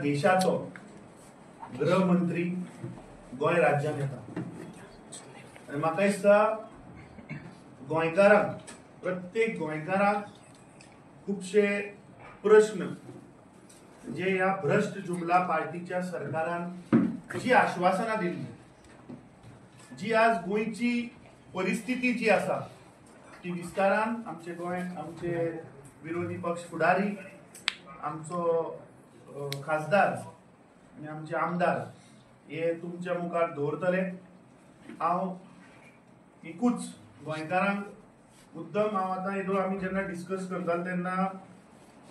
देशाचो गृहमंत्री गोंय राज्यांत येता आनी म्हाका दिसता गोंयकारांक, प्रत्येक गोंयकाराक खुबशे प्रश्न जे ह्या भ्रश्ट जुमला पार्टीच्या सरकारान जी आश्वासनां दिल्ली, जी आज गोंयची परिस्थिती जी आसा ती विस्तारान आमचे गोंय, आमचे विरोधी पक्ष फुडारी, आमचो खासदार आनी आमचे आमदार हे तुमच्या मुखार दवरतले. हांव एकूच गोंयकारांक मुद्दम, हांव आतां येदोळ आमी जेन्ना डिस्कस करताले तेन्ना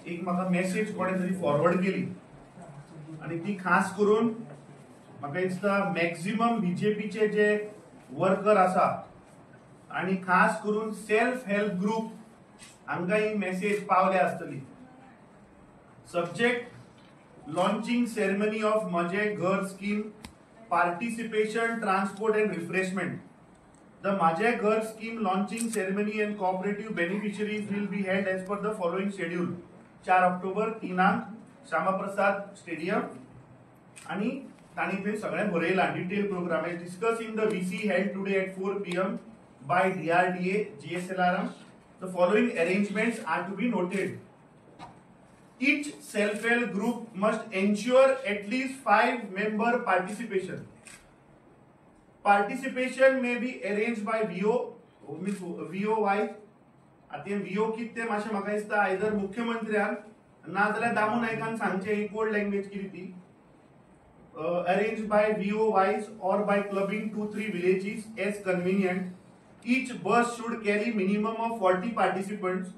एक म्हाका मॅसेज कोणें तरी फॉरवर्ड केली आनी ती खास करून म्हाका दिसता मॅक्झिमम बीजेपीचे जे वर्कर आसा आनी खास करून सेल्फ हेल्प ग्रुप हांकां ही मॅसेज पावल्या आसतली. Subject launching ceremony of Mhaje Ghar scheme, participation, transport and refreshment. The Mhaje Ghar scheme launching ceremony and cooperative beneficiaries will be held as per the following schedule. 4 October 3 Shyamaprasad stadium आनी तांणी थंय सगळें बरयलां. Detail programme as discuss in the VC held today at 4 PM by DRDA GSLRM. The following arrangements are to be noted. Each self-help group must ensure at least 5 member participation. Participation may be arranged by VO, means VO wise. आतां VO कितें तें मातशें म्हाका दिसता either मुख्यमंत्र्यान ना जाल्यार दामू नायकान सांगचें, ही कोड लँग्वेज कितें ती. Arranged by VO wise or by clubbing 2-3 villages as convenient. Each bus should carry minimum of 40 participants.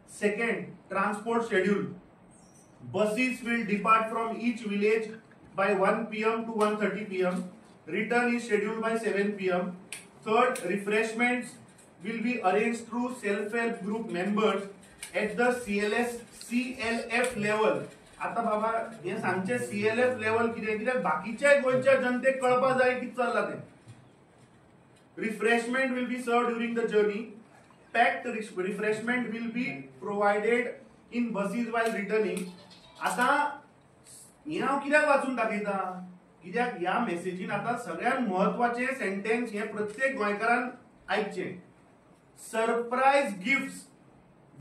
Second, transport schedule. Buses will depart from each village by 1 PM to 1:30 PM. Return is scheduled by 7 PM. Third, refreshments will be arranged through self-help group members at the CLF level. आता बाबा हे सांगचे CLF level कितें, कित्याक बाकीच्या गोंयच्या जनतेक कळपा जाय कितें चल्लां तें. Refreshment will be served during the journey. Packed refreshment will be provided in buses while returning. आता हें हांव कित्याक वाचून दाखयता, कित्याक ह्या मेसेजीन आतां सगळ्यांत म्हत्वाचें सेंटेन्स हें प्रत्येक गोंयकारान आयकचें. Surprise gifts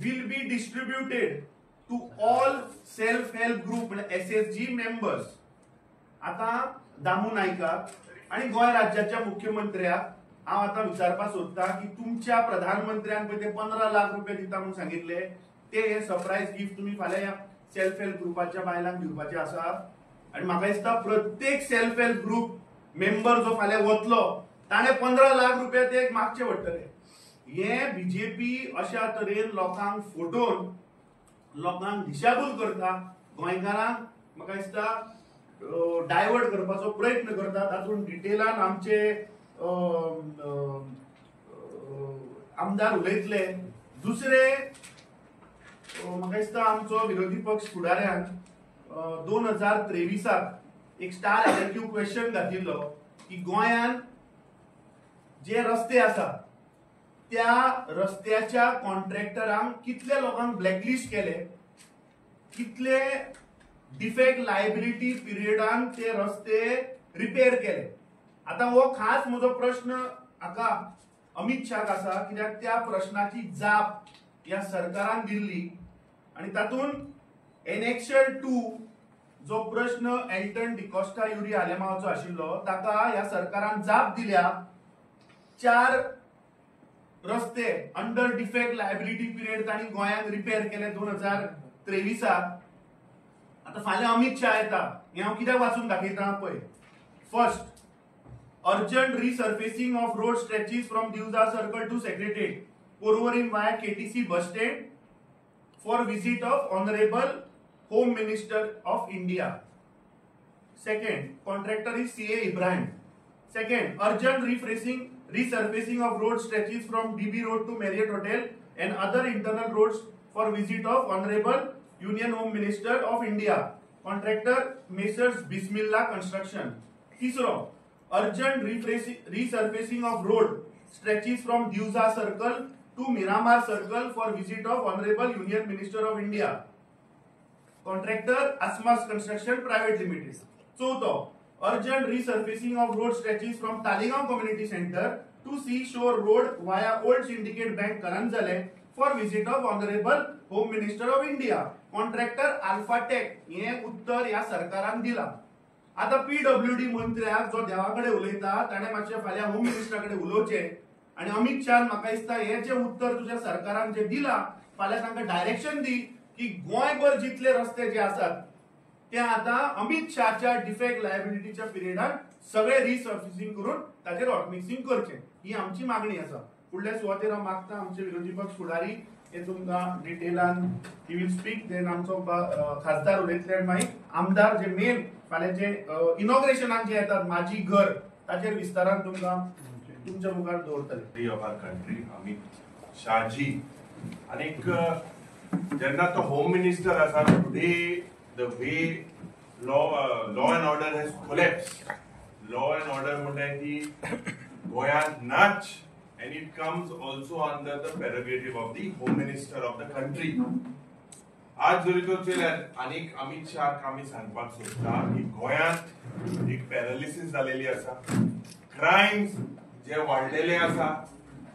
will be distributed to all self help group म्हणल्यार SSG members. आतां दामू नायकाक आनी गोंय राज्याच्या मुख्यमंत्र्याक हांव आतां विचारपाक सोदता की तुमच्या प्रधानमंत्र्यान पळय ते 15 लाख रुपया दिता म्हूण सांगिल्ले, ते हे सरप्रायज गिफ्ट तुमी फाल्यां ह्या सेल्फ हेल्प ग्रुपाच्या बायलांक दिवपाचे आसा. आनी म्हाका दिसता प्रत्येक सेल्फ हेल्प ग्रुप मेंबर जो फाल्यां वतलो ताणें 15 लाख रुपया ते मागचे पडटले. हे बीजेपी अशा तरेन लोकांक फटोवन लोकांक दिशाभूल करता, गोंयकारांक म्हाका दिसता डायवर्ट करपाचो प्रयत्न करता. तातूंत डिटेलान आमचे आमदार उलयतले. दुसरे म्हाका दिसता आमचो विरोधी पक्ष फुडाऱ्यान 2023 एक स्टार LQ question घातिल्लो की गोंयान जे रस्ते आसा त्या रस्त्याच्या कॉन्ट्रॅक्टरांक कितले लोकांक ब्लॅकलिस्ट केले, कितले डिफेक्ट लायबिलिटी पिरियडान ते रस्ते रिपेर केले. आतां हो खास म्हजो प्रश्न हाका अमीत शाहाक आसा, कित्याक त्या प्रश्नाची जाप ह्या सरकारान दिल्ली आनी तातूंत एनेक्शर 2 जो प्रश्न एल्टन डिकॉस्टा युरी आलेमावाचो आशिल्लो ताका ह्या सरकारान जाप दिल्या. 4 रस्ते अंडर डिफेक्ट लायबिलिटी पिरियड तांणी गोंयांत रिपेर केले 2023. आतां फाल्यां अमीत शाह येता, हें हांव कित्याक वाचून दाखयता पळय. First, urgent resurfacing of road stretches from Divjal circle to secretariat, Porvorim via KTC bus stand for visit of honourable home minister of India. Second, contractor is CA Ibrahim. Second, urgent resurfacing of road stretches from DB Road to Marriott Hotel and other internal roads for visit of Honorable Union Home Minister of India. Contractor Messrs Bismillah Construction. Tisro, urgent resurfacing of road stretches from Divja Circle to Miramar Circle for visit of Honorable Union Minister of India. Contractor Asmas construction private limited. चवथो, urgent resurfacing of road stretches from Taleigao community centre to sea shore road via old Syndicate Bank Karanzalem for visit of honourable home minister of India. Contractor Alphatech. हें उत्तर ह्या सरकारान दिलां. आतां PWD मंत्र्याक जो देवा कडेन उलयता ताणें मातशें फाल्यां होम मिनिस्टरा कडेन उलोवचें आनी अमीत शाहन म्हाका दिसता हें जें उत्तर तुज्या सरकारान जें दिलां फाल्यां तांकां डायरेक्शन दी की गोंयभर जितले रस्ते जे आसात ते आतां अमीत शाहच्या डिफेक्ट लायबिलिटीच्या पिरियडान सगळे रिसर्फिसींग करून ताचेर हॉटमिक्सिंग करचें, ही आमची मागणी आसा. फुडल्या सुवातेर हांव मागता आमचे विरोधी पक्ष फुडारी हे तुमकां डिटेलान he will speak. Then आमचो खासदार उलयतले आनी मागीर आमदार जे मेन फाल्यां जे इनॉग्रेशनाक जे येतात माझी घर ताचेर विस्तारान तुमकां तुमच्या मुखार दवरतले. Of our country Amit Shahji आनीक जेन्ना तो होम मिनिस्टर आसा, today the way law and order has collapse. Law and order म्हणटाय ती गोंयांत नाच, and it comes also under the prerogative of the home minister of the country. आज जरी तो चेल्यार आनीक अमीत शाहाक आमी सांगपाक सोदता की गोंयांत एक पॅरालिसीस जालेली आसा, क्रायम्स जे वाडलेले आसा,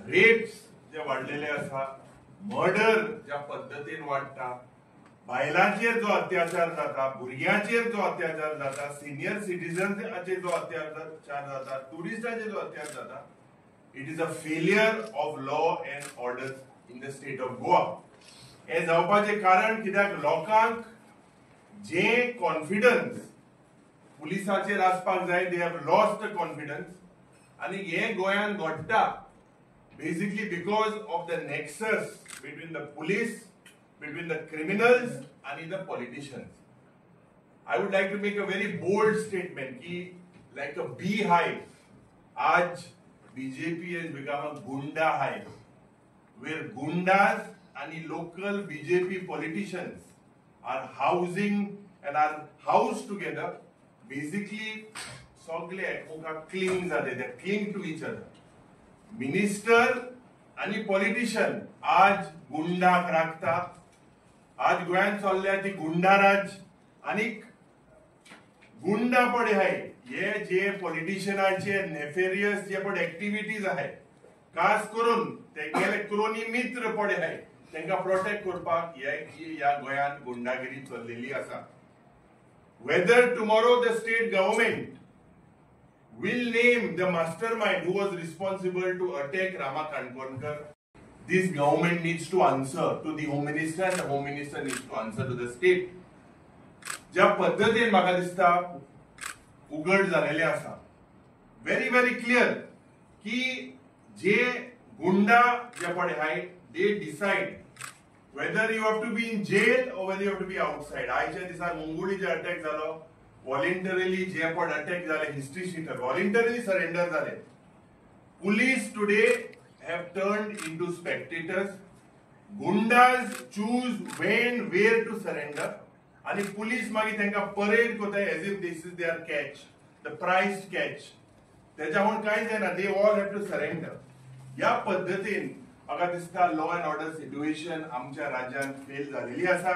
रेप्स जे वाडलेले आसा, मर्डर ज्या पद्दतीन वाडटा, बायलांचेर जो अत्याचार जाता, भुरग्यांचेर जो अत्याचार जाता, सिनियर सिटीजन्साचेर जो अत्याचार जाता, ट्युरिस्टांचेर जो अत्याचार जाता, it is a failure of law and order in the state of Goa. हें जावपाचें कारण कित्याक लोकांक जे कॉन्फिडन्स पुलिसाचेर आसपाक जाय, they have lost the confidence. आनी हें गोंयांत घडटा basically because of the nexus between the police, between the criminals and the politicians. I would like to make a very bold statement ki like a beehive, aaj BJP has become a gunda hive where gundas and the local BJP politicians are housing and are housed together. Basically, sogle ekmoka cling jate, they cling to each other. Minister आणि politician आज गुंडाक राखता. आज गोंयांत चल्ल्या ती गुंडाराज आनी गुंडा पडे हाय हे जे पॉलिटिशियनाचे नेफेरियस जे पण एक्टिविटीज आहाय, खास करून तेगेले क्रोनी मित्र पडे हाय तांकां प्रोटेक्ट करपाक हे ह्या गोंयांत गुंडागिरी चल्लेली आसा. Whether tomorrow the state government will name the mastermind who was responsible to attack Rama Kankonkar, this government needs to answer to the Home Minister and the Home Minister needs to answer to the state. ज्या पद्धतीन म्हाका दिसता उघड जालेले आसा, very very clear की जे गुंडा जे पळय हाय, they decide whether you have to be in jail or whether you have to be outside. आयच्या दिसा मंगुळी जे अटॅक जालो, वॉलेंटरीली जे पण अटॅक जाले, हिस्ट्री शिटर वॉलेंटरीली सरेंडर जाले. Police today have turned into spectators. Goondas choose when where to surrender आनी police मागीर तांकां parade करता as if this is their catch, the prize catch. तेज्याहून कांय जायना, they all have to surrender. ह्या पद्दतीन म्हाका दिसता लॉ एंड ऑर्डर सिट्युएशन आमच्या राज्यांत फेल जालेली आसा.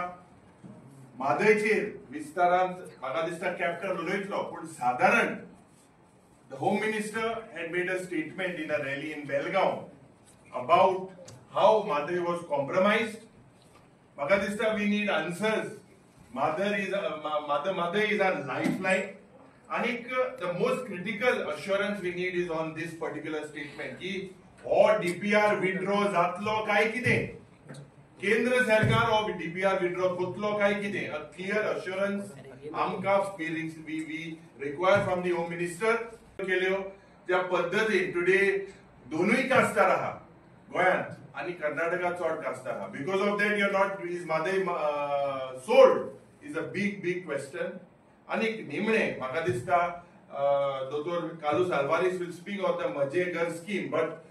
म्हादयचेर विस्तारान म्हाका दिसता कॅप्टन उलयतलो, पूण सादारण the home minister had made a statement in a rally in Belgaum about how Mhadei was compromised. म्हाका दिसता we need answers. Mhadei is our life line. आनीक the most critical assurance we need is on this particular statement की हो DPR withdraw जातलो काय कितें, केंद्र सरकार हो डीपीआर विड्रॉ करतलो काय कितें, अ क्लियर अश्युरन्स आमकां we require from the home minister. केल्यो ज्या पद्दतीन टुडे दोनूय कास्तार आहा गोंयांत आनी कर्नाटकांत चड कास्तार आहा, because of that you are not is Mhadei sold is a big big question. आनी निमणें म्हाका दिसता दोतोर Carlos Alvares will speak of the Mhaje Ghar scheme, but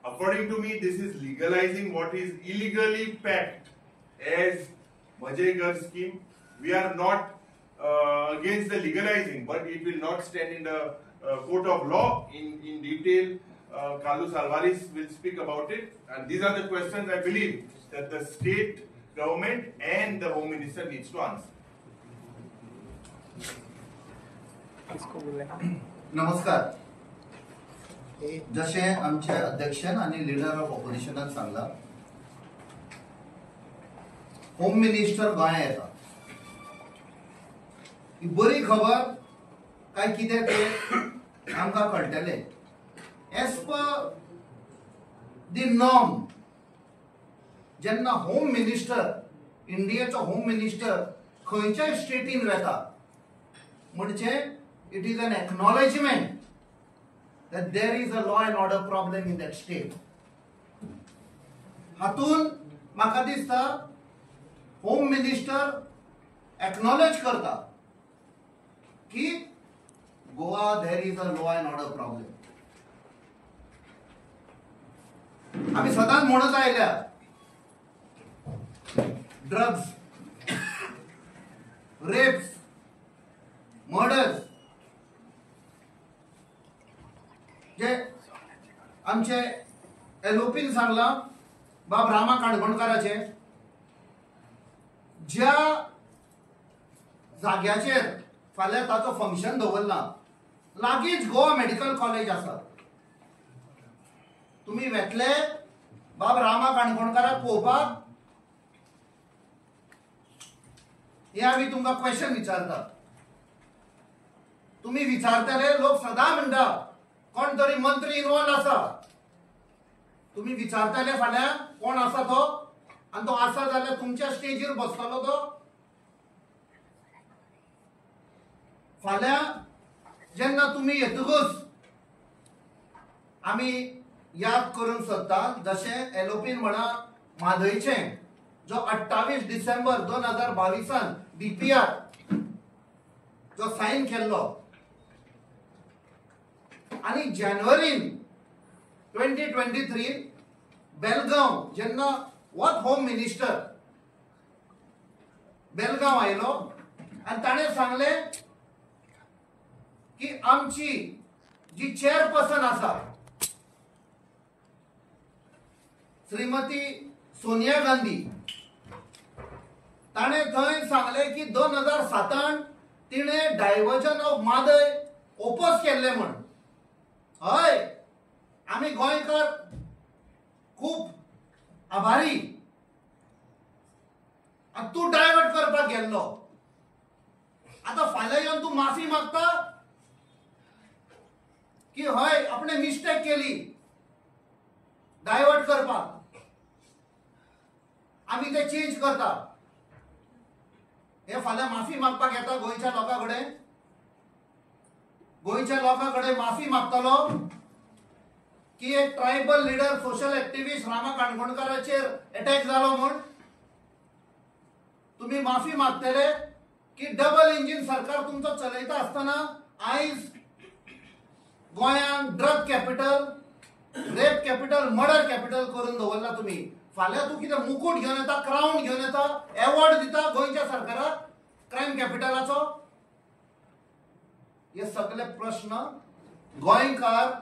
according to me, this is legalizing what is illegally packed as Mhaje Ghar scheme. We are not against the legalizing, but it will not stand in the court of law. In detail, Carlos Alvares will speak about it. And these are the questions I believe that the state government and the home minister needs to answer. नमस्कार. जशें आमचे अध्यक्षान आनी leader of ऑपोजिशनान सांगला, home minister गोंया येता ही बरी खबर काय कितें तें आमकां कळटलें. एज पर दी नॉर्म, जेन्ना होम मिनिस्टर, इंडियेचो होम मिनिस्टर खंयच्याय स्टेटीन वेता म्हणजे it is an acknowledgement that there is a law and order problem in that state. हातून म्हाका दिसता होम मिनिस्टर एक्नॉलेज करता की Goa there is a law and order problem. आमी सदांच म्हणत आयल्या ड्रग्स, रेप्स, मर्डर्स जे आमचे एलओपीन सांगला बाब रामा काणकोणकाराचे, ज्या जाग्याचेर फाल्यां ताचो फंक्शन दवरला लागींच गोवा मेडिकल कॉलेज आसा. तुमी वेतले बाब रामा काणकोणकाराक पळोवपाक? हे आमी तुमकां क्वेश्चन विचारता. तुमी विचारतले, लोक सदां म्हणटा कोण तरी मंत्री इनवॉल्व आसा. तुमी विचारतले फाल्यां कोण आसा तो, आनी तो आसा जाल्यार तुमच्या स्टेजीर बसतलो तो. फाल्यां जेन्ना तुमी येतकूच आमी याद करूंक सोदता, जशें एलओपीन म्हणा म्हादयचें जो 28 डिसेंबर 2022 डीपीआर जो सायन केल्लो आनी जानेवारीन 2023 बेलगांव जेन्ना वत होम मिनिस्टर बेलगांव आयलो आनी ताणें सांगलें की आमची जी चेअरपर्सन आसा श्रीमती सोनिया गांधी, ताणें थंय सांगलें की 2007 तिणें डायवर्जन ऑफ म्हादय ओपोज केल्लें म्हण. हय, आमी गोंयकार खूब आभारी. आनी तूं डायवर्ट करपाक गेल्लो, आतां फाल्यां येवन तूं माफी मागता की हय आपणे मिस्टेक केली डायवर्ट करपाक, आमी ते चेंज करता. हे फाल्यां माफी मागपाक येता गोंयच्या लोकां कडेन, गोंयच्या लोकां कडेन माफी मागतलो की एक tribal leader, social activist Rama काणकोणकाराचेर attack जालो म्हूण तुमी माफी मागतले की डबल इंजीन सरकार तुमचो चलयता आसतना आयज गोंयांत drug capital, rape capital, murder capital करून दवरला तुमी. फाल्यां तूं कितें मुकूट घेवन येता, क्रावन घेवन येता, एवॉर्ड दिता गोंयच्या सरकाराक क्रायम कॅपिटलाचो? हे सगळे प्रश्न गोंयकार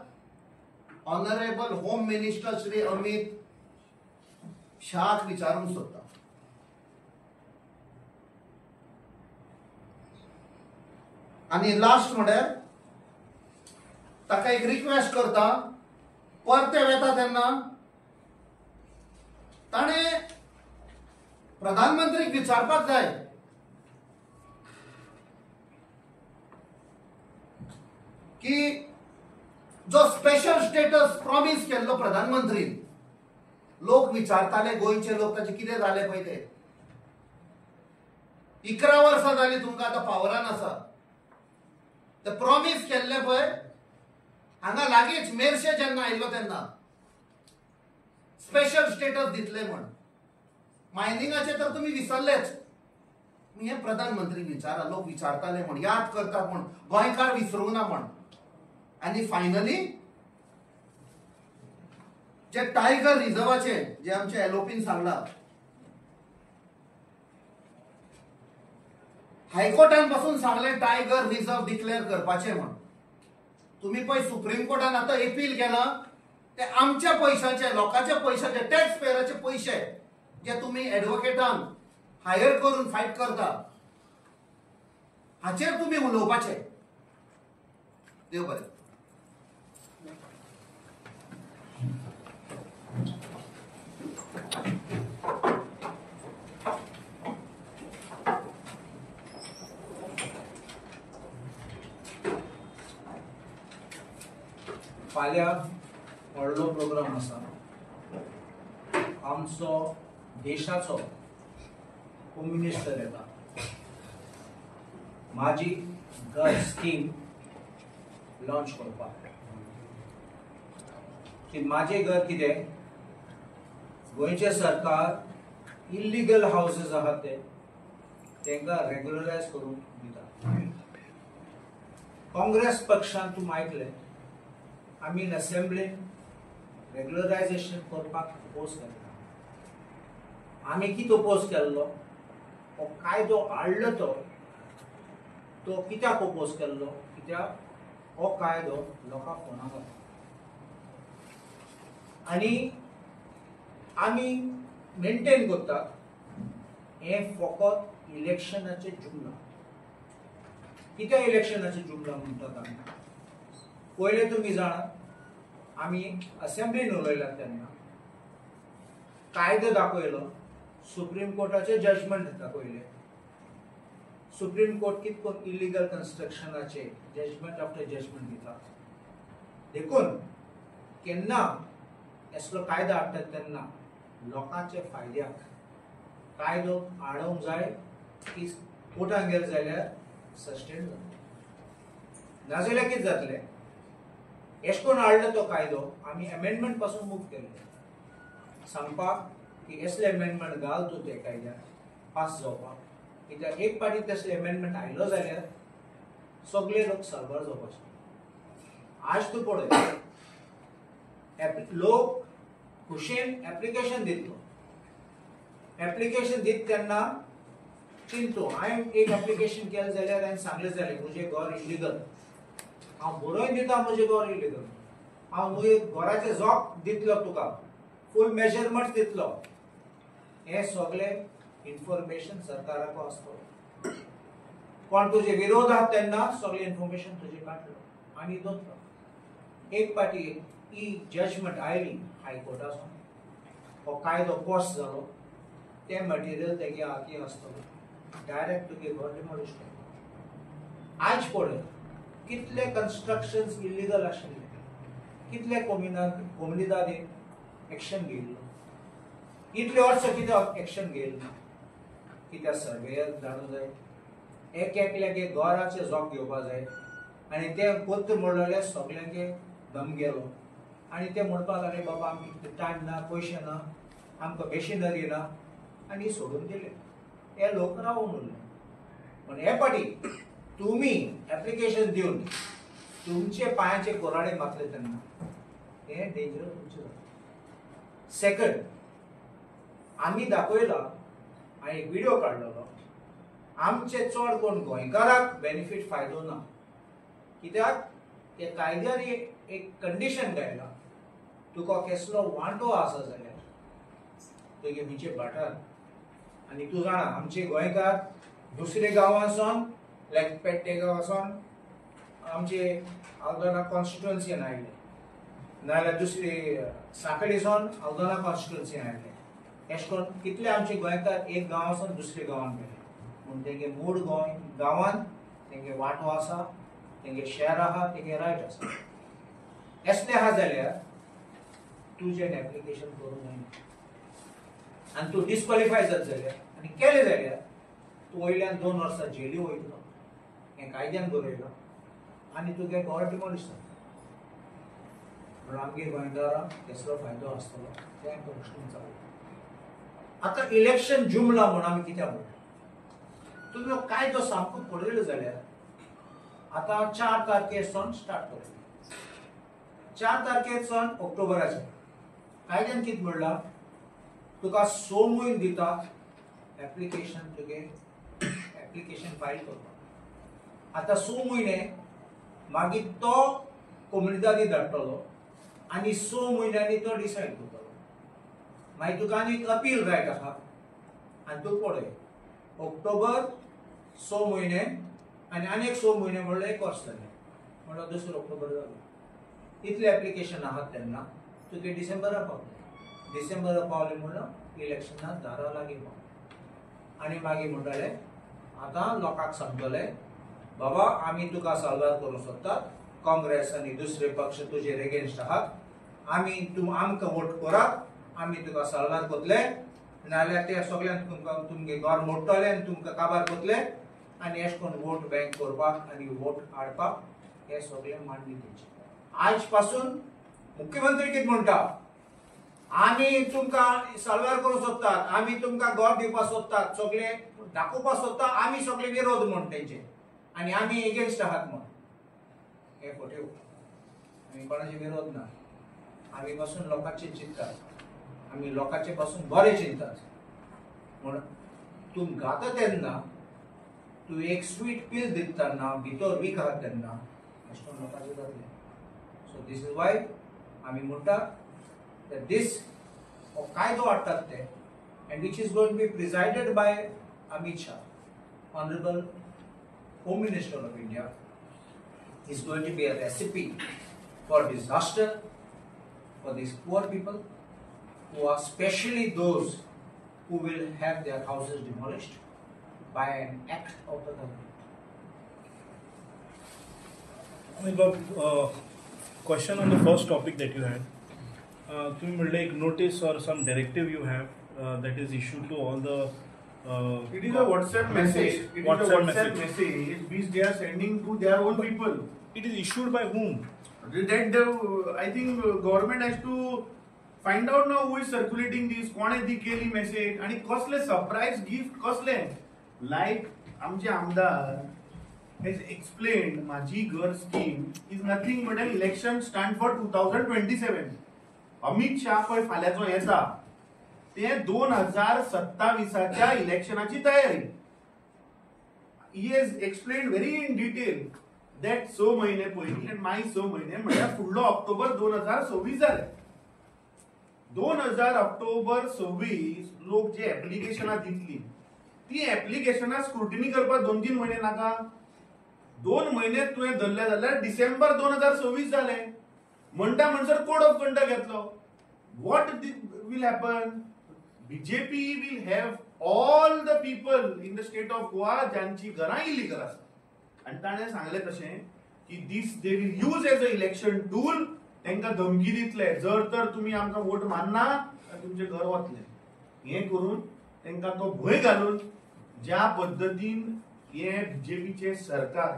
honourable home minister Shri Amit शाहक विचारूंक सोदता. आनी लास्ट म्हळ्यार ताका एक रिक्वेस्ट करता, परते वेता तेन्ना ताणें प्रधानमंत्रीक विचारपाक जाय की जो स्पेशल स्टेटस प्रॉमीस केल्लो प्रधानमंत्रीन, लोक विचारताले गोंयचे लोक ताचे कितें जालें पळय ते. 11 वर्सां जालीं तुमकां आतां पावरान आसा, ते प्रॉमीस केल्ले पळय हांगा लागींच मेरशे जेन्ना आयिल्लो तेन्ना स्पेशल स्टेटस दितले म्हण. मायनिंगाचे तर तुमी विसरलेच. हें प्रधानमंत्री विचारा, लोक विचारताले म्हण, याद करतात म्हण, गोंयकार विसरूंक ना म्हण. आनी फायनली जे टायगर रिजर्वाचे जे आमचे एलओपीन सांगला, हायकोर्टान पासून सांगले टायगर रिजर्व डिक्लेअर करपाचे म्हण. तुमी पळय सुप्रीम कोर्टान आतां एपील केला, ते आमच्या पयशांचे, लोकांच्या पयशांचे, टॅक्स पेयराचे पयशे जे तुमी एडवोकेटांक हायर करून फायट करता हाचेर तुमी उलोवपाचें. देव बरें. फाल्यां व्हडलो प्रोग्राम आसा आमचो देशाचो होम मिनिस्टर येता. म्हाजी घर स्कीम लॉन्च करपाक. की म्हाजें घर कितें, गोंयचें सरकार इल्लिगल हावजीस आहा ते तांकां रेगुलरायज करून दिता. काँग्रेस पक्षान तूं आयकलें आमी असेंब्लीन रेगुलरायजेशन करपाक अपोज केल्लो. आमी कितें अपोज केल्लो, हो कायदो हाडलो तो कित्याक अपोज केल्लो, कित्याक हो कायदो लोकांक फोनाक घातलो. आनी आमी मेनटेन करतात हें फकत इलेक्शनाचें जुमला. कित्याक इलेक्शनाचें जुमला म्हणटात आमी? पयलें तुमी जाणात आमी असेंब्लीन उलयला तेन्ना कायदो दाखयलो, सुप्रीम कोर्टाचें जजमेंट दाखयलें. सुप्रीम कोर्ट कितें करून इलिगल कन्स्ट्रक्शनाचे जजमेंट आफ्टर जजमेंट दिता. देखून केन्ना असलो कायदो हाडटात तेन्ना लोकांच्या फायद्याक कायदो हाडोवंक जाय की कोर्टान गेले जाल्यार सस्टेन जाता. नाजाल्यार कितें जातलें, एश कोण हाडलो तो कायदो आमी एमेंडमेंट पासून मूव केल्ले सांगपाक की असले एमेंडमेंट घाल तूं ते कायद्यान पास जावपाक. कित्याक एक पाटी तसले एमेंडमेंट आयलो जाल्यार सगळे लोक साल्वार जावपाचे. आज तूं पळय लोक खुशेन एप्लिकेशन दितलो. एप्लिकेशन दीत तेन्ना चिंतू हांवें एक एप्लिकेशन केलें जाल्यार हांवें सांगलें जालें म्हजें घर इलिगल, हांव बरोवन दिता म्हजें घर इलिगल, हांव म्हजे घराचें जॉक दितलो तुका, फूल मेजरमेंट दितलो. हें सगळें इन्फॉर्मेशन सरकाराक आसतलो. कोण तुजे विरोध आहा तेन्ना सगळें इन्फॉर्मेशन तुजें काडलो आनी दवरलो. एक पाटी ही जजमेंट आयली हायकोर्टासून, हो कायदो पॉस जालो, तें मटेरियल तेगे हाती आसतलो, डायरेक्ट तुगे घर डिमोलिश केलो. आयज पळय कितले कन्स्ट्रक्शन्स इलिगल आशिल्ले, कितले कोमुनिदादीन एक्शन घेयल्लो, इतले वर्सां कितें एक्शन घेयलें ना. कित्याक सर्वेयर धाडूंक जाय, एक एकल्याक घराचें जॉब घेवपा जाय आनी तें कोत्त म्हणलें सगल्यांक दम गेलो आनी ते म्हणपाक लागले बाबा आमकां इतले टायम ना, पयशे ना, आमकां मेशिनरी ना, आनी सोडून दिले. हे लोक रावून उरले. पूण हे पाटी तुमी एप्लिकेशन दिवन तुमचे पांयाचे कोराडे मारले तेन्ना हें डेंजर तुमचें जाता. सेकंड, आमी दाखयला आनी एक व्हिडियो काडलेलो, आमचे चड कोण गोंयकाराक बेनिफीट फायदो ना. कित्याक ते कायद्यान एक कंडिशन घायला, तुका केसलो वांटो आसा जाल्यार तुगे खंयचे भाटार, आनी तूं जाणा आमचे गोंयकार दुसरे गांवांसून लायक पेट्टे गांवांसून आमचे आल्दोना कॉन्स्टिट्युएन्सीन आयले, नाजाल्यार दुसरी सांखळीसून आल्दोना कॉन्स्टिट्युएन्सीन आयले. अशें करून कितले आमचे गोंयकार एक गांवासून दुसरे गांवान गेले, पूण तेंगे मूळ गोंय गांवान तेंगे वांटो आसा, तेंगे शेअर आहा, तेंगे रायट आसा. असलें आहा जाल्यार तुजें एप्लिकेशन करूंक जायना आनी तूं डिस्क्वॉलिफाय जात जाल्यार आनी केलें जाल्यार तूं वयल्यान 2 वर्सां जेली वयतलो, हें कायद्यान बरयलां, आनी तुगे घर डिमोलिश जाता. पूण आमगे गोंयकारांक कसलो फायदो आसतलो तें प्रश्न चालू. आतां इलेक्शन जुमला म्हूण आमी कित्याक म्हणटा, तुमी हो कायदो सामको पळयलो जाल्यार आतां 4 तारखेर स्टार्ट करतले. 4 तारखेर ऑक्टोबराचे कायद्यान कितें म्हणलां, तुका 6 म्हयने दिता एप्लिकेशन, तुगे एप्लिकेशन फायल करपाक. आतां 6 म्हयने मागीर तो कोमुनिदादी धाडटलो आनी 6 म्हयन्यांनी तो डिसायड करतलो. मागीर तुका आनी एक अपील रायट आहा आनी तूं पळय ऑक्टोबर 6 म्हयने आनी आनी एक 6 म्हयने म्हणल्यार एक वर्स जालें, म्हणल्यार 2 ऑक्टोबर जालो. इतले एप्लिकेशन आहात तेन्ना तुगे डिसेंबरा पावले, डिसेंबरा पावले म्हणून इलेक्शना दारा लागीं पावले. आनी मागीर म्हणटाले आतां लोकांक समजले बाबा आमी तुका साल्वार करूंक सोदतात, काँग्रेस आनी दुसरे पक्ष तुजेर एगेन्स्ट आहात, आमी तूं आमकां वोट करात, आमी तुका साल्वार करतले, नाजाल्यार ते सगळ्यांक तुमकां तुमगे घर मोडटले आनी तुमकां काबार करतले. आनी अशें करून वोट बँक करपाक आनी वोट हाडपाक हे सगळे मांडणी तेंची. आज पासून मुख्यमंत्री कितें म्हणटा, आमी तुमकां साल्वार करूंक सोदतात, आमी तुमकां घर दिवपाक सोदतात, सगळे दाखोवपाक सोदता, आमी सगळे विरोध म्हण तेंचे आनी आमी एगेन्स्ट आहात म्हण. हे फोट्यो, आमी कोणाचे विरोध ना, आमी पासून लोकांचे चिंततात, आमी लोकांचे पासून बरें चिंततात. म्हण तूं गाता तेन्ना तूं एक स्वीट पील दिता ना भितर वीक आहा तेन्ना अशें करून लोकांचें जातलें. सो these is why आमी म्हणटा दीस हो कायदो हाडटात ते and which is going to be presided by Amit Shah, honourable Home Minister of India, is going to be a recipe for disaster for these poor people who are specially those who will have their houses demolished by an act of the government. Amit, question on the first topic that you had. तुम्ही म्हणले एक notice or some directive you have that is issued to all the It is a WhatsApp message. It is a WhatsApp message which they are sending to their own people. It is issued by whom? That I think government has to find out now who is circulating this. कोणे ती केली message आणि कसले surprise gift कसले? Like आमचे आमदार has explained, Majhi Ghar scheme is nothing but an election stunt for 2027. Amit Shah पळय फाल्यांचो येता ते 2027च्या इलेक्शनाची तयारी. He has explained very in detail that 6 म्हयने पयलीं आनी मागीर 6 म्हयने म्हळ्यार फुडलो ऑक्टोबर 2026 जाले. 2000 ऑक्टोबर 26 लोक जे एप्लिकेशनां दितली ती एप्लिकेशनां स्क्रुटिनी करपाक 2-3 म्हयने नाका? 2 म्हयने तुवें धरले जाल्यार डिसेंबर 2026 जाले म्हणटा म्हणसर कोड ऑफ कंडक्ट येतलो. What will happen? BJP will have all the people in the state of Goa ज्यांची घरां इलिगल आसा. आनी ताणें सांगलें तशें की this they will use as a election tool. तांकां धमकी दितले, जर तर तुमी आमकां वोट मारना जाल्यार तुमचें घर वतलें. हें करून तांकां तो भंय घालून ज्या पद्दतीन हें बीजेपीचें सरकार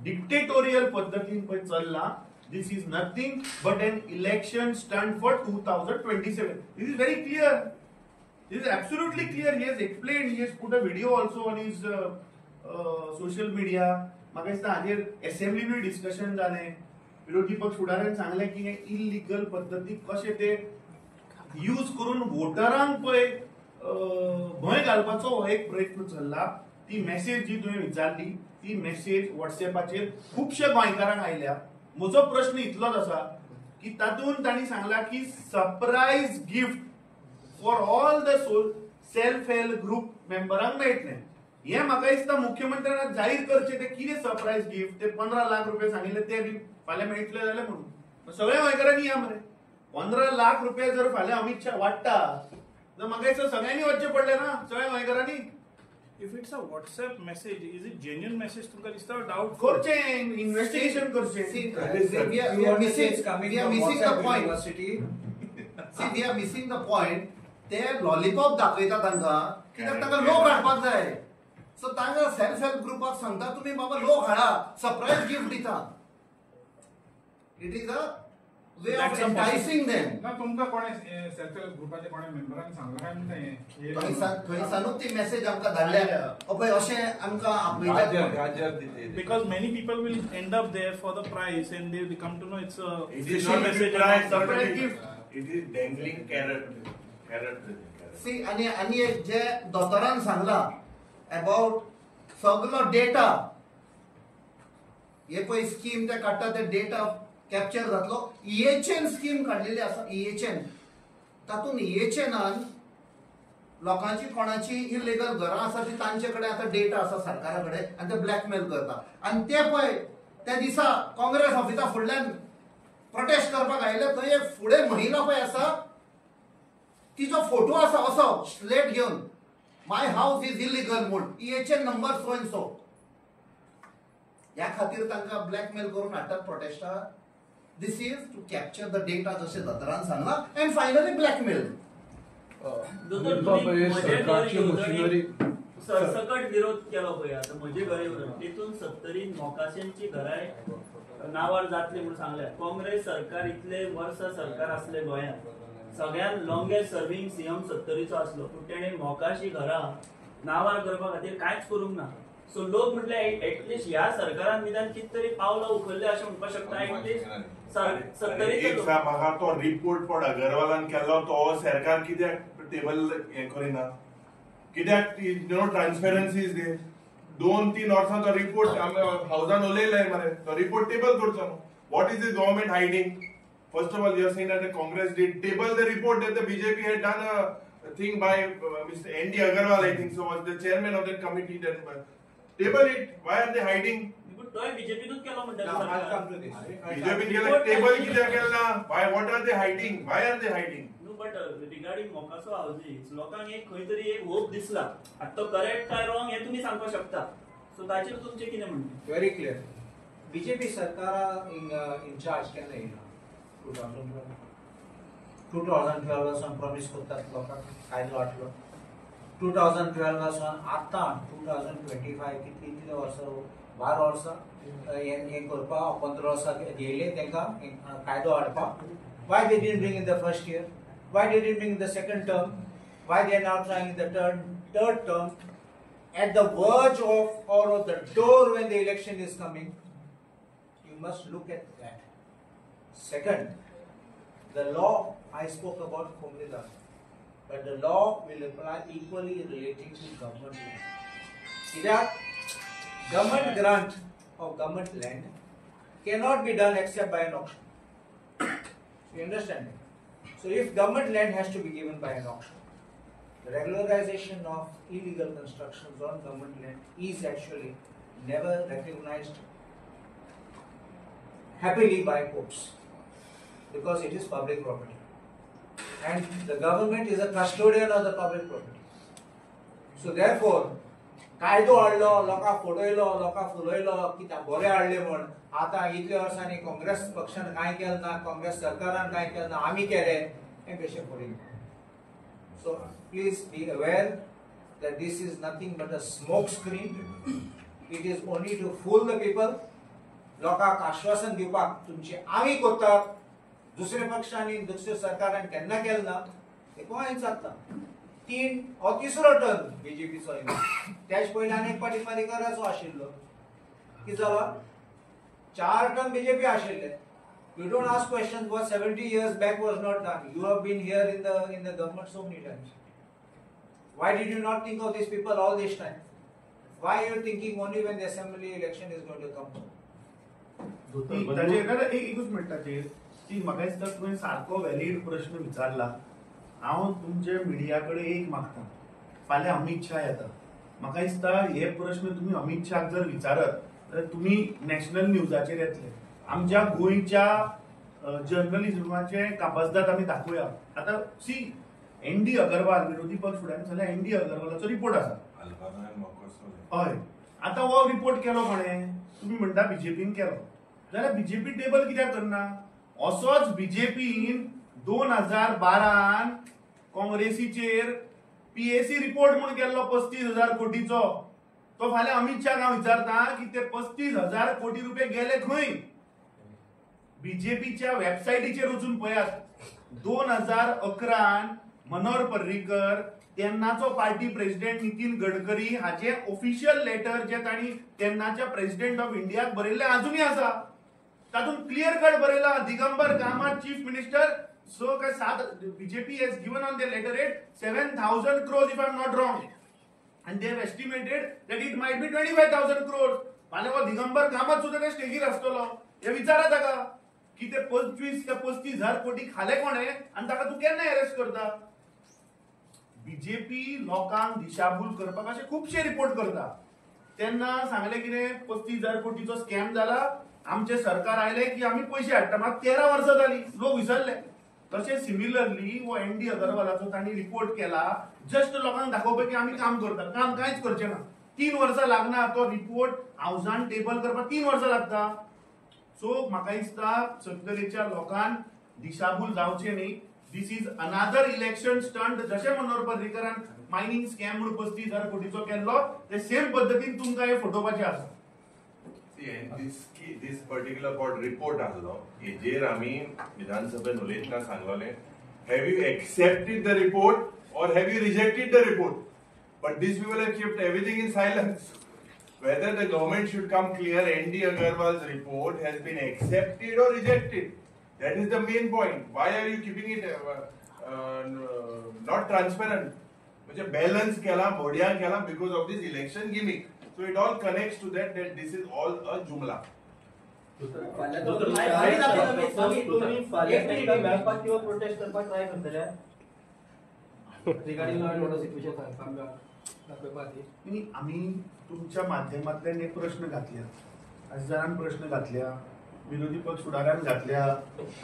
डिक्टेटोरियल पद्दतीन पळय चल्लां, this is nothing but an election stunt for 2027. This is very clear. This is absolutely clear. He has explained, he has put a video also on his social media. म्हाका दिसता हाजेर एसेंब्लीनूय डिस्कशन जालें. विरोधी पक्ष फुडाऱ्यान सांगलें की हे इलिगल पद्दती कशें ते यूज करून वोटरांक पळय भंय घालपाचो हो एक प्रयत्न चल्ला. ती मॅसेज जी तुवें विचारली ती मॅसेज वॉट्सएपाचेर खुबशे गोंयकारांक आयल्या. म्हजो प्रश्न इतलोच आसा की तातूंत तांणी सांगला की surprise gift for all the self help group मेंबरांक मेळटलें. हें म्हाका दिसता मुख्यमंत्र्यान जाहीर करचें तें कितें सरप्रायज गिफ्ट, ते 15 लाख रुपया सांगिल्ले ते बी फाल्यां मेळटले जाल्यार म्हणून सगळ्या गोंयकारांनी या मरे. 15 लाख रुपया जर फाल्यां अमीत शाह वाडटा जाल्यार म्हाका दिसता सगळ्यांनी वचचें पडलें ना, सगळ्या गोंयकारांनी. If it's a WhatsApp message, is it genuine message तुमकां दिसता डाउट करचें, इन्व्हेस्टिगेशन करचें. We are missing the point. See, we are missing the point. ते लॉलीपॉप दाखयता तांकां कित्याक तांकां लोक हाडपाक जाय. सो तांकां सेल्फ हेल्प ग्रुपाक सांगता तुमी बाबा लोक हाडा, सरप्रायज गिफ्ट दिता. It is a way of enticing them. ना तुमकां कोणे सेल्फ हेल्प ग्रुपाचे कोणे मेंबरांनी सांगलां काय म्हणटा हें? थंयसानूच ती मॅसेज आमकां धाडल्या पळय अशें आमकां आपयतात. Because many people will end up there for the price and they become to know it's a surprise gift. It is dangling carrot. Carrot. See, आनी आनी एक जे दोतोरान सांगला अबाउट सगलो डेटा, हे पळय स्कीम ते काडटा ते डेटा कॅप्चर जातलो. EHN scheme काडलेली आसा, EHN तातूंत EHN लोकांची कोणाची इलिगल घरां आसा ती तांचे कडेन आतां डेटा आसा सरकारा कडेन आनी ते ब्लॅकमेल करता. आनी ते पळय त्या दिसा काँग्रेस ऑफिसा फुडल्यान प्रोटेस्ट करपाक आयिल्ले थंय एक फुडें महिला पळय आसा, तिचो फोटो आसा असो स्लेट घेवन, my house is illegal म्हूण, EHN number so and so. ह्या खातीर तांकां ब्लॅकमेल करून हाडटात प्रोटेस्टार. This is to capture the data जशें दोतोरान सांगलां, एंड फायनली ब्लॅकमेल. सरसकट विरोध केलो पळय आतां म्हजे घर येवन तितून सत्तरी मोकाशांची घराय नावार जातली म्हणून सांगल्या. काँग्रेस सरकार इतले वर्सां सरकार आसले गोंयांत, सगळ्यात लॉंगेस्ट सर्विंग सीएम सत्तरीचो आसलो, पूण तेणें मोकाशी घरां नावार करपा खातीर कांयच करूंक ना. सो लोक म्हटले एटलिस्ट ह्या सरकारान निदान कितें तरी पावलां उखल्ले अशें म्हणपाक शकता. एटलिस्ट सत्तरीचो एक म्हाका तो रिपोर्ट पण अगरवालान केल्लो तो सरकार कित्याक टेबल हें करिना, कित्याक you know transparency is there. 2-3 वर्सां तो रिपोर्ट हावजान उलयले मरे, तो रिपोर्ट टेबल करचो न्हू. What is the government hiding? First of all you are saying that the Congress did table the report that the BJP had done a thing by Mr. N.D. Agarwal, I think so, was the chairman of that committee. That table it. Why are they hiding? तोय बीजेपीनूच केलो म्हणटा. बीजेपीन केला table कित्याक केला ना? Why, what are they hiding? Why are they hiding? No, but regarding Mocaso houses लोकांक एक खंय तरी एक होप दिसला. आतां तो करेक्ट काय रॉंग हें तुमी सांगपाक शकता. सो ताचेर तुमचें कितें म्हणणें? Very clear. बीजेपी सरकारा इनचार्ज केन्ना येयला? 2012 सावन प्रॉमीस करतात लोकांक कायदो हाडलो. 2012 सावन आतां 2025 कितलीं कितलीं वर्सां, 12 वर्सां हें करपाक, 15 वर्सां घेयले तांकां कायदो हाडपाक. Why they didn't bring in the first year? Why they didn't bring in the second term? Why they are now trying in the third term? At the verge of or at the door when the election is coming, you must look at that. Second, the law I spoke about Comunidade, but the law will apply equally relating to government land. Either government grant of government land cannot be done except by an auction. You understand me? So if government land has to be given by an auction, the regularization of illegal constructions on government land is actually never recognized happily by courts, because it is public property and the government is a custodian of the public property. So therefore, कायदो हाडलो, लोकांक फटयलो, लोकांक फुलयलो कित्याक बरें हाडलें म्हण. आतां इतल्या वर्सांनी काँग्रेस पक्षान कांय केलें ना, काँग्रेस सरकारान कांय केलें ना, आमी केलें, हें कशें पडलें. So please be aware that this is nothing but a smoke screen. It is only to fool the people. लोकांक आश्वासन दिवपाक तुमचें आमी करतात, दुसऱ्या पक्षांनी दुसऱ्या सरकारान केन्ना केलें ना, तें गोंयांत जाता. 3 हो तिसरो टर्न बीजेपीचो येयलो. त्याच पयलीं आनी एक फावटी पर्रीकाराचो आशिल्लो. कितें जाला, 4 टर्म बीजेपी आशिल्ले. You don't ask questions what 70 years back was not done. You have been here in the government so many times. Why did you not think of these people all this time? Why are you thinking only when the assembly election is going to come? ताचेर एकूच मिनटाचेर ती म्हाका दिसता तुवें सारको valid प्रश्न विचारला. हांव तुमचे मिडिया कडेन एक मागता, फाल्यां अमीत शाह येता, म्हाका दिसता हे प्रश्न तुमी अमीत शाहाक जर विचारत जाल्यार तुमी नॅशनल न्यूजाचेर येतले. आमच्या गोंयच्या जर्नलिजमाचे कापाजदाद आमी दाखोवया. आतां सी एन डी अगरवाल विरोधी पक्ष फुडाऱ्यान सांगलें, एन डी अगरवालाचो रिपोर्ट आसा. हय, आतां हो रिपोर्ट केलो कोणें? तुमी म्हणटा बीजेपीन केलो, जाल्यार बीजेपी टेबल कित्याक करना? असोच बीजेपीन 2012 काँग्रेसीचेर पीएसी रिपोर्ट म्हूण केल्लो 35,000 कोटीचो. तो फाल्यां अमीत शाह हांव विचारता की ते 35,000 कोटी रुपये गेले खंय? बीजेपीच्या वेबसायटीचेर वचून पळयात, 2011 मनोहर पर्रीकर तेन्नाचो पार्टी प्रेसिडेंट नितीन गडकरी हाचे ऑफिशियल लेटर जे तांणी तेन्नाच्या प्रेसिडेंट ऑफ इंडियाक बरयल्लें आजुनूय आसा. तातूंत क्लियर कट बरयलां, दिगंबर कामत चीफ मिनिस्टर 6 काय 7 BJP has given on the letter rate 7,000 crores if I am not wrong, and they have estimated that it might be 25,000 crores. फाल्यां हो दिगंबर कामत सुद्दां ते स्टेजीर आसतलो, हे विचारा ताका. की ते 25 ते 35 हजार कोटी खाले कोणे आनी ताका तूं केन्ना अरेस्ट करता? बीजेपी लोकांक दिशाभूल करपाक अशे खुबशे रिपोर्ट करता. तेन्ना सांगलें कितें 35,000 कोटीचो स्कॅम जाला, आमचें सरकार आयलें की आमी पयशे हाडटा. मात 13 वर्सां जाली, लोक विसरले. तशें सिमिलरली हो एन डी अगरवालाचो तांणी रिपोर्ट केला जस्ट लोकांक दाखोवपाक की आमी काम करता. काम कांयच करचें ना. 3 वर्सां लागना तो रिपोर्ट हावसान टेबल करपाक 3 वर्सां लागता. सो म्हाका दिसता सत्तरेच्या लोकांक दिशाभूल जावचें न्ही. This is another election stunt. जशें मनोहर पर्रीकरान मायनिंग स्कॅम म्हणून 35,000 कोटीचो केल्लो ते सेम पद्दतीन तुमकां हे फटोवपाचें आसा. This particular report आसलो हेजेर आमी विधानसभेन उलयतना सांगलें, have you accepted the report or have you rejected the report? But these people have kept everything in silence. Whether the government should come clear, N.D. Agarwal's report has been accepted or rejected. That is the main point. Why are you keeping it not transparent? म्हणजे balance केला, मोडया केला because of this election gimmick. So it all connects to that, that this is all a jumla. मेळपाक किंवा protest करपाक try करतले regarding law and order situation न्ही. आमी तुमच्या माध्यमांतल्यान हे प्रश्न घातल्या, खासदारान प्रश्न घातल्या, विरोधी पक्ष फुडाऱ्यान घातल्या,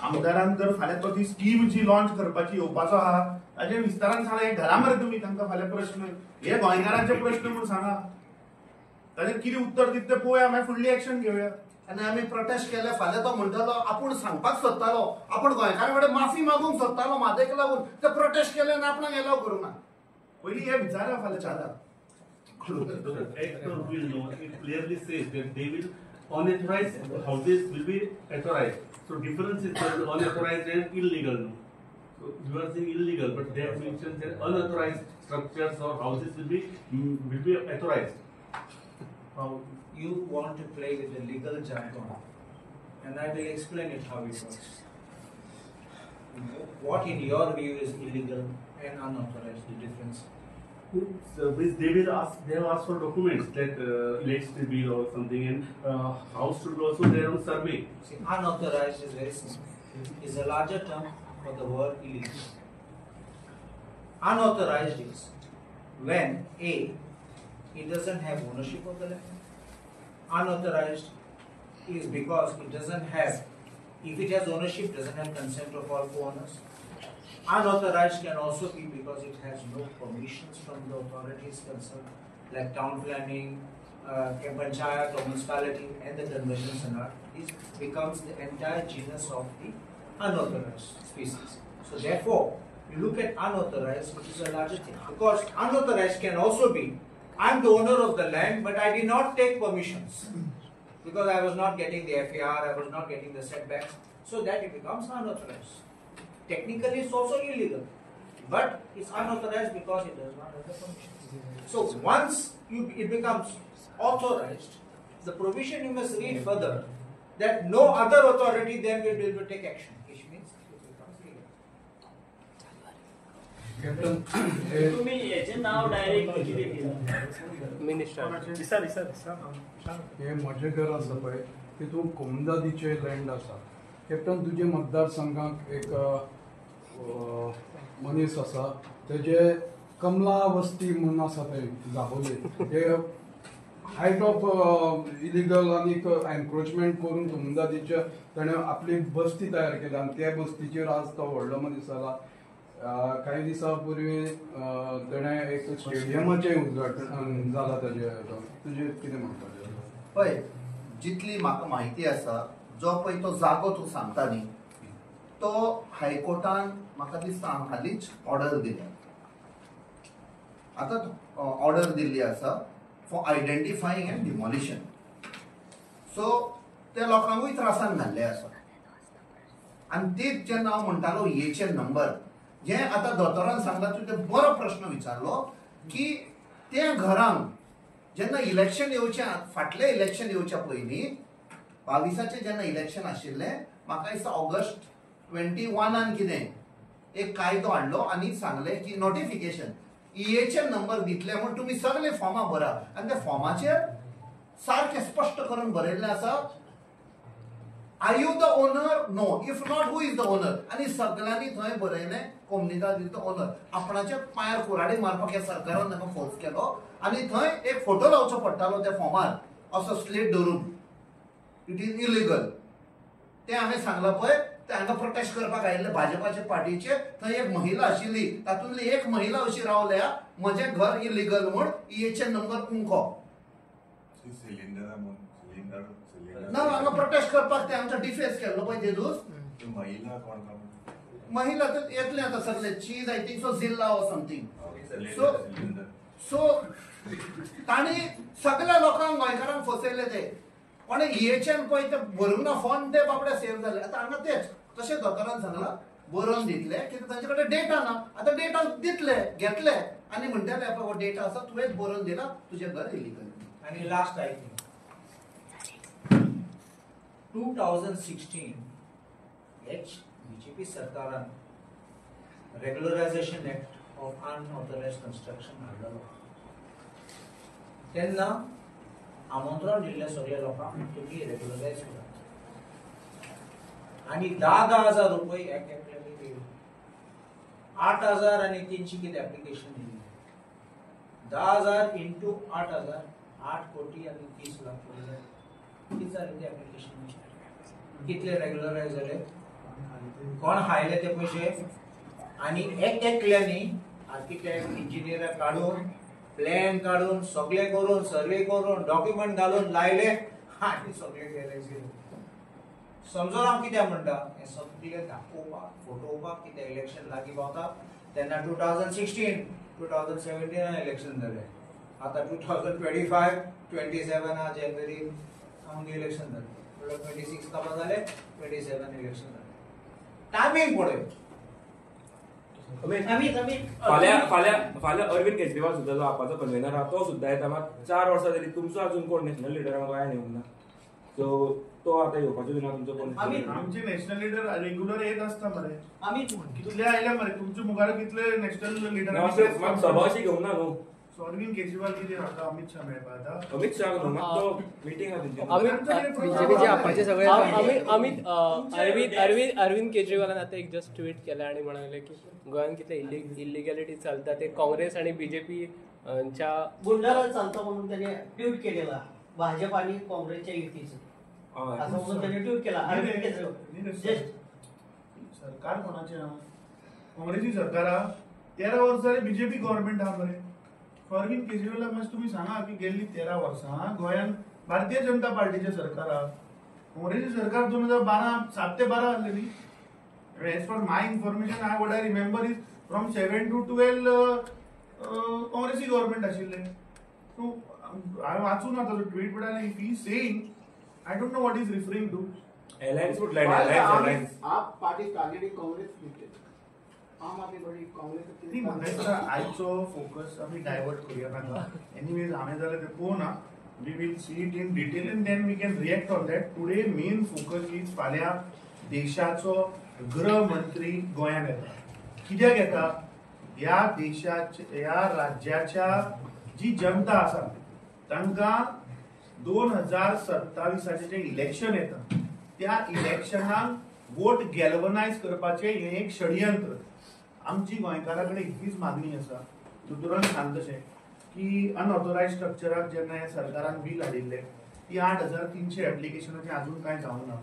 आमदारान तर फाल्यां तो ती स्कीम जी लॉन्च करपाची येवपाचो आहा ताजेर विस्तारान सांगा. हे घरा मरे तुमी तांकां फाल्यां प्रश्न, हे गोंयकारांचे प्रश्न म्हूण सांगा, ताजेर कितें उत्तर दिता तें पळोवया, मागीर फुडली एक्शन घेवया. आनी आमी प्रोटेस्ट केले फाल्यां तो म्हणटलो आपूण सांगपाक सोदतालो, आपूण गोंयकारां कडेन माफी मागूंक सोदतालो, म्हादेक लागून ते प्रोटेस्ट केले आनी आपणाक एलाव करूंक ना. पयलीं हे विचारा फाल्यां चारा. Act or bill, no, it clearly says that they will unauthorized houses will be authorized. So difference is there, unauthorized and illegal. No? So you are saying illegal, but they have mentioned that unauthorized structures or houses will be authorized. How you want to play with the legal jargon, and I will explain it how it works. What in your view is illegal and unauthorized? The difference. So they will ask. They have asked for documents that electricity bill or something, and house should be also there on survey. See, unauthorized is very simple. It's a larger term for the word illegal. Unauthorized is when A, it doesn't have ownership of the land. Unauthorized is because it doesn't have, if it has ownership, doesn't have consent of all co-owners. Unauthorized can also be because it has no permissions from the authorities concerned, like town planning, panchayat or municipality, and the conversions and all. This becomes the entire genus of the unauthorized species. So therefore, you look at unauthorized, which is a larger thing, because unauthorized can also be, I am the owner of the land, but I did not take permissions because I was not getting the FAR, I was not getting the setbacks, so that it becomes unauthorized. Technically, it's also illegal, but it's unauthorized because it does not have the permission. So once it becomes authorized, the provision you must read further that no other authority then will be able to take action, which means it becomes legal. तुम्ही याचे नाव direct किती दिला? Minister दिसा दिसा दिसा हे म्हजें घर आसा पळय तितून कोमुनिदादीचें लँड आसा. कॅप्टन तुजे मतदारसंघाक एक मनीस आसा तेजे कमला वस्ती म्हणून आसा थंय दाबोली, ते हायट ऑफ इलिगल आनी एनक्रोचमेंट करून कोमुनिदादीच्या ताणें आपली बस्ती तयार केल्या आनी त्या बस्तीचेर आज तो व्हडलो मनीस जाला. कांय दिसां पूर्वी ताणें एक स्टेडियमाचें उद्घाटन जाला ताजें. तुजें कितें म्हणपाचें? पळय, जितली म्हाका म्हायती आसा, जो पळय तो जागो तूं सांगता न्ही तो हायकोर्टान म्हाका दिसता हालींच ऑर्डर दिल्या. आतां ऑर्डर दिल्ली आसा for identifying and demolition. So ते लोकांकूय त्रासान घाल्ले आसा. आनी तेच जेन्ना हांव म्हणटालो हेचे नंबर जे आतां दोतोरान सांगला, तुवें ते बरो प्रश्न विचारलो की त्या घरांक जेन्ना इलेक्शन येवचें, फाटलें इलेक्शन येवच्या पयलीं 22 जेन्ना इलेक्शन आशिल्लें, म्हाका दिसता ऑगस्ट 21 कितें एक कायदो हाडलो आनी सांगलें की नोटिफिकेशन ईएचएन नंबर दितले म्हूण तुमी सगळे फॉर्मां भरा आनी त्या फॉर्माचेर सारकें स्पश्ट करून बरयल्लें आसा Are you the owner? No. If not, who is the owner? आनी सगळ्यांनी थंय बरयलें कोमनिदाद is the owner. आपणाच्या पांयार कुराडी मारपाक ह्या सरकारान तांकां फोर्स केलो आनी थंय एक फोटो लावचो पडटालो त्या फॉर्मार असो स्लेट धरून. It is illegal. तें हांवें सांगलां पळय, ते हांगा प्रोटेस्ट करपाक आयिल्ले भाजपाचे पार्टीचे, थंय एक महिला आशिल्ली, तातूंतली एक महिला अशी रावल्या म्हजें घर इलिगल म्हूण EHN number उमको ना हांगा प्रोटेस्ट करपाक ते आमचो डिफेस केल्लो पळय तेदूस. महिला कोण? महिला तर येतले आतां सगळे. She is I think so जिल्ला ऑर समथींग. सो सो तांणी सगळ्या लोकांक गोंयकारांक फसयले. ते कोणे EHN पळय ते बरोवंक ना फॉर्म, ते बाबडे सेव जाले. आतां हांगा तेच तशें दोतोरान सांगलां बरोवन दितले कित्याक तांचे कडेन डेटा ना. आतां डेटा दितले घेतले आनी म्हणटले पळय हो डेटा आसा, तुवेंच बरोवन दिला, तुजें घर इलिगल. आनी last I think 2016 H BJP सरकारान regularisation act of unauthorised construction हाडलेलो. तेन्ना आमंत्रण दिल्लें सगळ्या लोकांक तुमी रेग्युलरायज करात आनी 10-10 हजार रुपये एक एकल्याक दिले. 8,000 आनी 300 कितें एप्लिकेशन दिल्लें. 10,000 इंटू 8,000, 8 कोटी आनी 30 लाख रुपये. कितें जालें ते एप्लिकेशन? कितले रेग्युलरायज जाले? कोण खायले ते पयशे? आनी एक एकल्यांनी आर्किटेक्ट इंजिनियराक काडून प्लॅन काडून सगळे करून सर्वे करून डॉक्युमेंट घालून लायले आनी सगळे गेले. समजून हांव कित्याक म्हणटा हें सगळें दाखोवपाक फटोवपाक कितें इलेक्शन लागीं पावता तेन्ना 2016 2017 इलेक्शन जालें. आतां 2025 27 जानेवारी आमगें इलेक्शन जालें. म्हणल्यार 26 कामां जालें, 27 इलेक्शन जालें. टायमींग पळय. फाल्यां अरविंद केजरीवाल सुद्दां जो आपाचो कन्वेनर आहा तो सुद्दां येता. मात 4 वर्सां जाली तुमचो अजून कोण नॅशनल लिडर गोंयांत येवंक ना. सो तो आतां येवपाचो ना तुमचो कोण? आमचे नॅशनल लिडर रेग्युलर येत आसता मरे. कितले आयले मरे तुमच्या मुखार, कितले नॅशनल लिडर सभा अशी घेवंक ना न्हू. अरविंद केजरीवाल कितें आता अमित शाह मेळपा आता? अमित शाह न्हू, मात तो मिटींग आहा तेंची. बीजेपीचे आपाचे सगळे अमित अरविंद केजरीवालान आतां एक जस्ट ट्वीट केला आनी म्हणाले की गोंयांत कितले इलिगॅलिटी चलता ते काँग्रेस आणि बीजेपी च्या गुंडाला चालता म्हणून त्यांनी ट्वीट केलेला. भाजप आणि काँग्रेसच्या युतीचं असं म्हणून त्यांनी ट्वीट केला. अरविंद केजरीवाल जस्ट. सरकार कोणाचें आहा? काँग्रेसी सरकार आहा. 13 वर्सां बीजेपी गव्हर्मेंट आहा मरे. अरविंद केजरीवालाक मातशें तुमी सांगा की गेल्ली 13 वर्सां गोंयांत भारतीय जनता पार्टीचें सरकार आहा. काँग्रेसी सरकार 2012 7 ते 12 आसलें न्ही. As per my information, I what I remember is from 7 to 12 काँग्रेसी गव्हर्मेंट आशिल्लें. सो हांवें वाचूं ना ताजो tweet, but if he saying I don't know what is referring to. Alliance would like alliance. AAP party targeting Congress. Aam Aadmi party Congress. न्ही म्हाका दिसता आयचो फोकस आमी डायवर्ट करुया नाका. एनिवेज हांवें जाल्यार तें पळोवना. We will see it in detail and then we can react on that. Today main focus is फाल्यां देशाचो गृहमंत्री गोंयांत येता. कित्याक येता? ह्या देशाच्या ह्या राज्याच्या जी जनता आसा तांकां 2027 जें इलेक्शन येता त्या इलेक्शनाक वोट गॅल्वनायज करपाचें हें एक षडयंत्र. आमची गोंयकारां कडेन इतलीच मागणी आसा, दोतोरान सांग तशें की अनऑथोरायज स्ट्रक्चराक जेन्ना ह्या सरकारान बील हाडिल्लें ती 8,300 एप्लिकेशनाचें आजून कांय जावंक ना.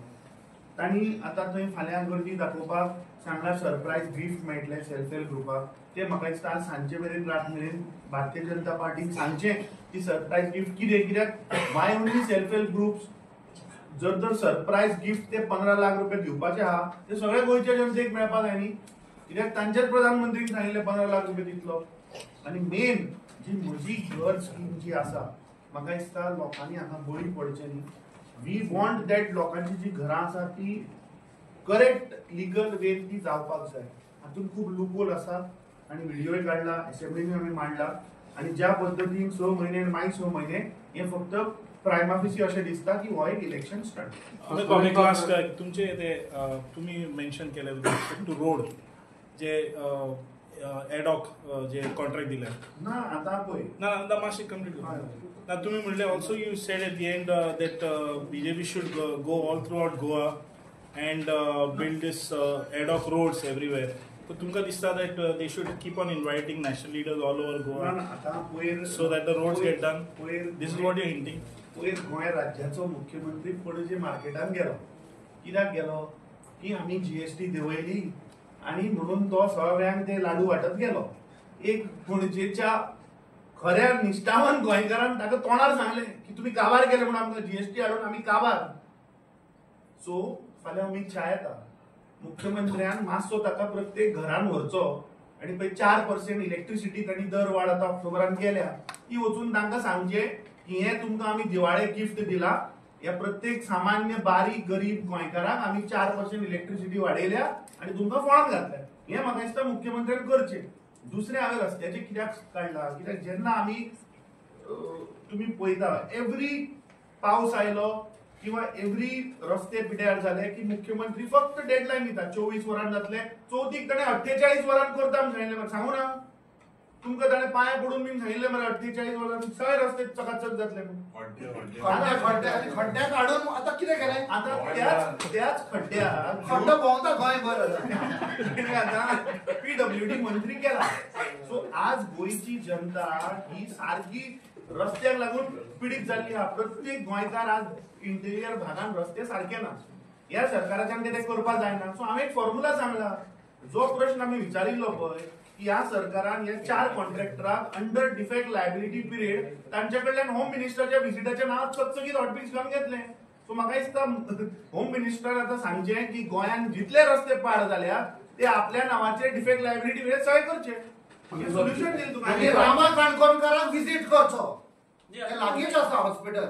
तांणी आतां थंय फाल्यां गर्दी दाखोवपाक सांगलां सरप्रायज गिफ्ट मेळटलें सेल्फ हेल्प ग्रुपाक. तें म्हाका दिसता आज सांजचे मेरेन रात मेरेन भारतीय जनता पार्टीन सांगचें की सरप्रायज गिफ्ट कितें. कित्याक why only self help groups? जर तर सरप्रायज गिफ्ट ते 15 लाख रुपया दिवपाचे आहा ते सगळे गोंयच्या जनतेक मेळपाक जाय न्ही. कित्याक तांच्याच प्रधानमंत्रीन सांगिल्लें 15 लाख रुपया दितलो. आनी मेन जी म्हजी घर स्कीम जी आसा म्हाका दिसता लोकांनी हांगा बळी पडचें न्ही. We want that लोकांची जी घरां आसा ती करेक्ट लिगल वेन ती जावपाक जाय. हातूंत खूब लूपहोल आसा आनी व्हिडियोय काडला, एसेंब्लीनूय आमी मांडला. आनी ज्या पद्दतीन 6 म्हयने आनी मागीर 6 म्हयने हें फक्त प्रायमाफिसी अशें दिसता की हो एक इलेक्शन स्टार्ट. लास्ट तुमचे ते तुमी मेन्शन केले विथ रिस्पेक्ट टू रोड जे एडॉक जे कॉन्ट्रॅक्ट दिले ना आतां पळय ना ना मातशें कंप्लीट ना. तुमी म्हणलें also you said at the end that BJP should go all throughout Goa and build this ad hoc roads everywhere. So तुमकां दिसता that they should keep on inviting national leaders all over Goa so that the roads get done. This is what you hinting. पयर गोंय राज्याचो मुख्यमंत्री पणजे मार्केटान गेलो. कित्याक गेलो की आमी जीएसटी देंवयली आनी म्हणून तो सगळ्यांक ते लाडू वाटत गेलो. एक पणजेच्या खऱ्या निश्ठावान गोंयकारान ताका तोंडार सांगलें की तुमी काबार केले म्हणून आमकां जीएसटी हाडून आमी काबार. सो फाल्यां अमीत शाह येता, मुख्यमंत्र्यान मातसो ताका प्रत्येक घरान व्हरचो आनी पळय 4% इलेक्ट्रिसिटी तांणी दर वाड आतां ऑक्टोबरान केल्या ती वचून तांकां सांगचें की हें तुमकां आमी दिवाळे गिफ्ट दिला, ह्या प्रत्येक सामान्य बारीक गरीब गोंयकारांक आमी 4% इलेक्ट्रिसिटी वाडयल्या आनी तुमकां फोंडान घातल्या. हें म्हाका दिसता मुख्यमंत्र्यान करचें. दुसरें हांवें रस्त्याचें कित्याक काडलां, कित्याक जेन्ना आमी तुमी पळयता एवरी पावस आयलो किंवा एवरी रस्ते पिड्यार जाले की मुख्यमंत्री फक्त डेडलायन दिता 24 वरां जातले, चवथीक ताणें 48 वरां करता म्हूण सांगिल्लें. सांगू ना तुमकां ताणें पांय पडून बीन सांगिल्लें मरे 48 वरां सगळे रस्ते चकाचक जातले म्हूण. खड्ड्या काडून आतां कितें केलें? आतां त्याच खड्ड्याक खड्डो भोंवता गोंयभर आतां पीडब्ल्यूडी मंत्री केला. सो आज गोंयची जनता ही सारकी रस्त्याक लागून पिडीत जाल्ली आहा. प्रत्येक गोंयकार आज इंटेरियर भागान रस्ते सारके ना. ह्या सरकाराच्यान ते करपाक जायना. सो हांवें एक फॉर्मुला सांगला, जो प्रश्न आमी विचारिल्लो पळय की ह्या सरकारान ह्या 4 कॉन्ट्रॅक्टराक अंडर डिफेक्ट लायबिलिटी पिरियड तांच्या कडल्यान होम मिनिस्टराच्या विजिटाच्या नांवार चकचकीत हॉटफिक्स घालून घेतलें. सो म्हाका दिसता होम मिनिस्टर आतां सांगचें की गोंयांत जितले रस्ते पाड जाल्या ते आपल्या नांवाचेर डिफेक्ट लायबिलिटी पिरियड सगळे करचे. सोल्युशन दिलें तुका. रामा काणकोणकाराक विजीट करचो, लागींच आसा हॉस्पिटल.